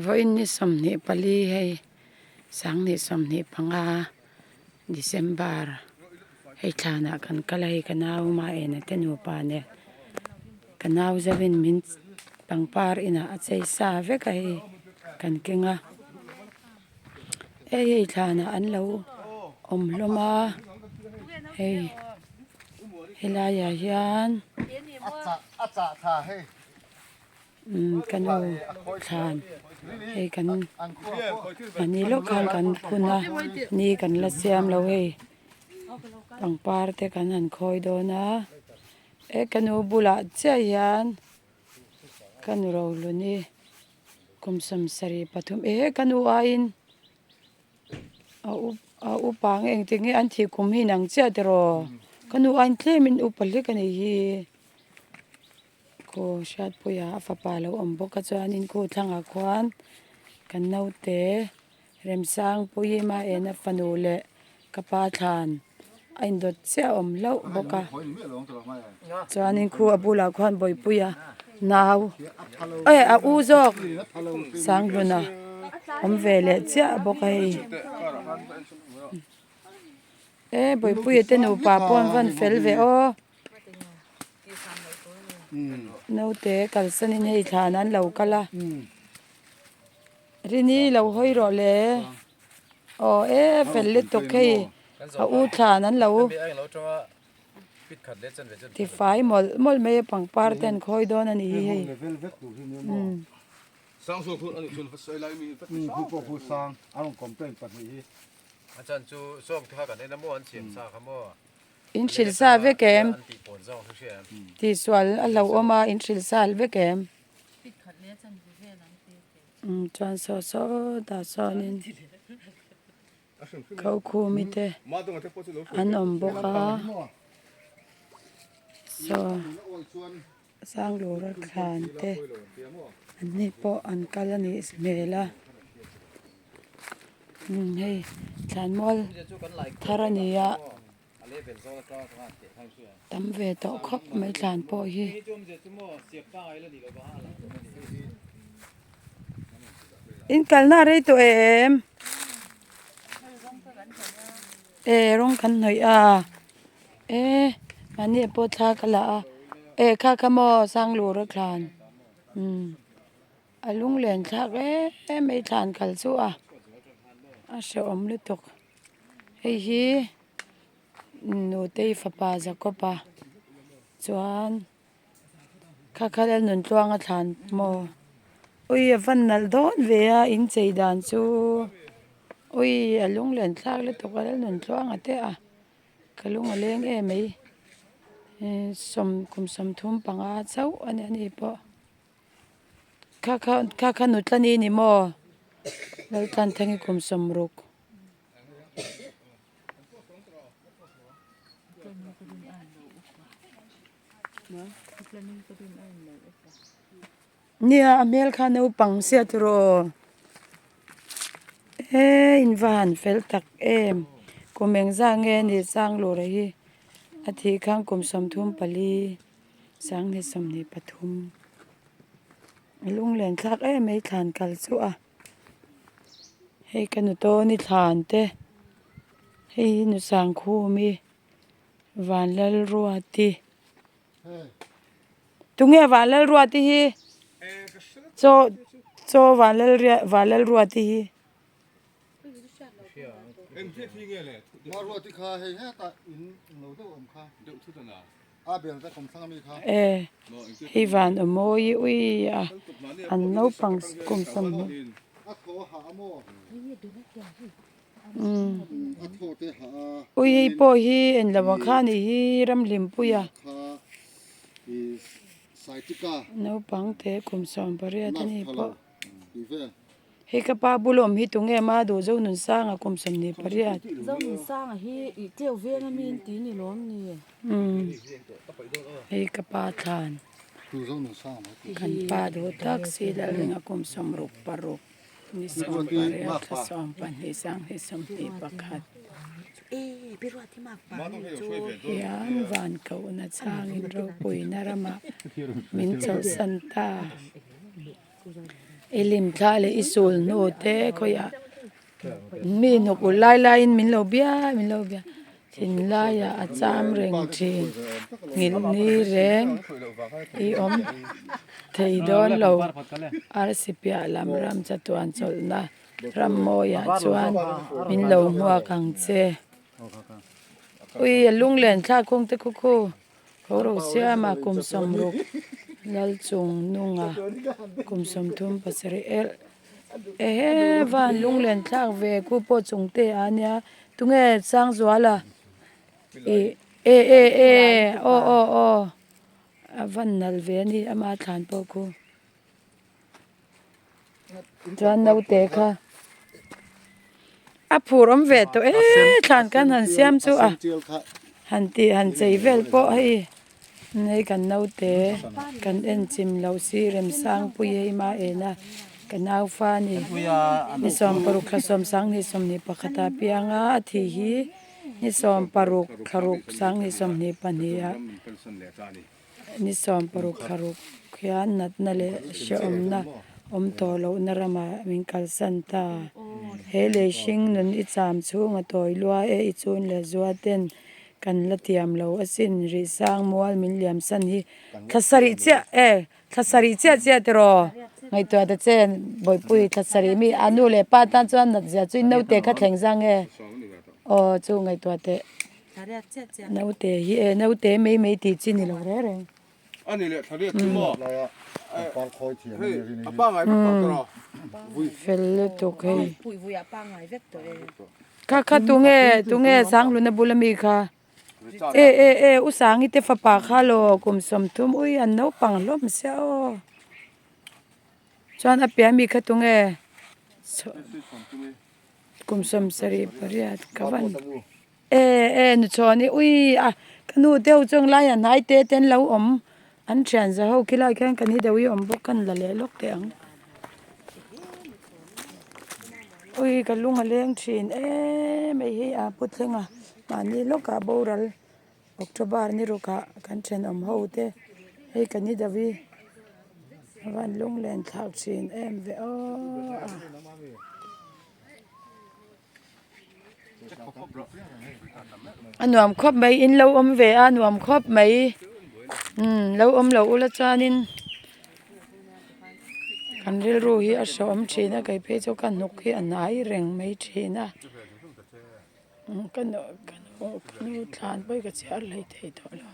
Vawiin ni 24 hei 2025 December hei thlanah kan kal a hei ka nau Maena te nupa nen ka nau zauhin min pangpar inah a chei sa vek a hei kan keng a hei hei thlanah an lo awm hlawm a hei helaiah hian. Umm ka nu thlan hei kan mahni lawk khan kan phun a ni kan la siam lo hei pangpar te kan han khawi dawn a e ka nu bulah chiah hian ka nu rohlun-i kum 73 eh ka nu aiin a up a upa nge engtik nge an thih kum hi inang chiah tiraw ka nu aiin tlemin upa hlek a nih hi. Khaw Hriatpuia a fapa lo awm bawk a chuanin khu thlangah khuan kan naute Remsangpuii Maena fanu leh ka pa thlan a indawt chiah a awm hlauh bawk a chuanin khu a bulah khuan Bawihpuia nau eh a u zawk Sanghluna awm ve leh chiah bawk a hei. E Bawihpuia te nupa pawh an van fel ve aw. Naute kalsanin hei thlan an lo kal a Rini lo hawi rawh le aw e fel lutuk hei a u thlan an lo tifai mawlh mawlh mai a pangpar te an khawi dawn a nih hi hei. In hrilh sa vek em? Tihsual a hlauhawm a, in hrilh sa vek em? Umm chuan saw sawtah sawnin Khaukhu te an awm bawk a saw Sanglura thlan te an ni pawh an kal a nih hmel a umm hei thlan mual thar a ni a tam ve tawh khawp mai thlan pawh hi. In kalna a rei tawh em? E rawng kan hnawih a e mahni ah pawh thla ka la a e kha kha maw Sanglur a thlan umm a lunglen thlak em mai thlan kal chu a a hrehawm lutuk hei hi nutei fapa Jacob-a chuan. Kha kha lal nun tluang a thlan maw ui a van nalh dawn ve a in chei dan chu ui a lunglen thlak lutuk a lal nun tluang a te a ka lung a leng em mai ehh sawm kum 35 chauh a nia ni pawh kha kha kha kha nutla ni ni maw Laltlanthangi kum 60. Nia a hmel kha naupang sia tiraw he in va han fel tak em kum engzah nge a nih Sanglura hi a thih khan kum 34 2023 a lunglen thlak em mai thlan kal chu a. Hei ka nu tawni thlan te hei hi nu Sangkhumi Vanlalruati tunge Vanlalruati hi chaw chaw Vanlalruati hi. E hei van aw mawi ui a an naupang kum 20 umm ui hei pawh hi englo ah khan ih hi Ramhlimpuia naupang te kum 18 a ni pawh. Hei ka pa bul awm hi tunge ma duh Zonunsanga kum 28. Zonunsanga hi i tleu veng a mi in ti ni lawm ni. Umm hei ka pa thlan kan pa duh tak si Lalringa kum 66 ni 18 thla 12 2021 hian van kohna changin ropuina ramah min chawlhsan ta. I lim thla leh i sul hnu te khawiah mi hnuk ulh lai laiin min lo bia min lo bia thinlaiah a cham reng thin nghilh ni reng i awm thei dawn lo arsi piah lam ram chatuan chawlhna ram mawiah chuan min lo hmuak ang che ui a lunglen thlak khung te khu khu. Ho ro siama kum 60 lal chung nunga kum 37 elh ehe van lunglen thlak ve khu pawh chung te a nia tunge Sangzuala ih e e e aw aw aw a van nalh ve a ni ama thlan pawh khu chuan naute kha a phur awm ve tawh e thlan kan han siam chu a han tih han chei vel pawh hei hei kan naute kan en chim loh si Remsangpui hei hma en a ka naufa a ni ni 16 thla 10 21 ah piang a a thih hi ni 16 thla ruk 2022 ah. Ni 16 thla ruk hian natna leh hrehawmna awm tawh lohna ramah min kalsan ta. He lei hring nun i cham chhunga tawi lua e i chun leh zua ten kan la tiam lo asin. Rih sang mual min liam san hi thla sarih chiah e thla sarih chiah chiah tiraw ngaihtuah ta che Bawihpui thla sarih mi a nu leh pa tan chuan nat zia chu in naute kha thleng zang e aw chu ngaihtuah teh. Naute hi e naute mai mai tih chi ni lo reng reng. Fel lutuk hei. Kha kha tunge tunge Sangluna bula mi kha e e e u Sangi te fapa kha law kum 30 ui an naupang hlawm sia aw. Chuan a piah mi kha tunge kum 78 ka van e e nu chhuan hi ui a ka nu te ho chuan lai a hnai te te an lo awm an thian za ho khi lai khian kan hi deuh hi awm bawk kan la leh lawk teh ang ui ka lung a leng thin em hei hi a pu thleng a mahni lawkah boral October ni rukah kan thenawm ho te hei kan hi deuh hi a van lunglen thlak thin em ve aw a. A nuam khawp mai in lo awm ve a nuam khawp mai umm lo awm loh ula chuanin kan rilru hi a hrehawm thin a kei phei chu ka hnuk hi a hnai reng mai thin a ka nu ka nu ka nu thlan pawh hi ka chhiar hlei thei tawh lo.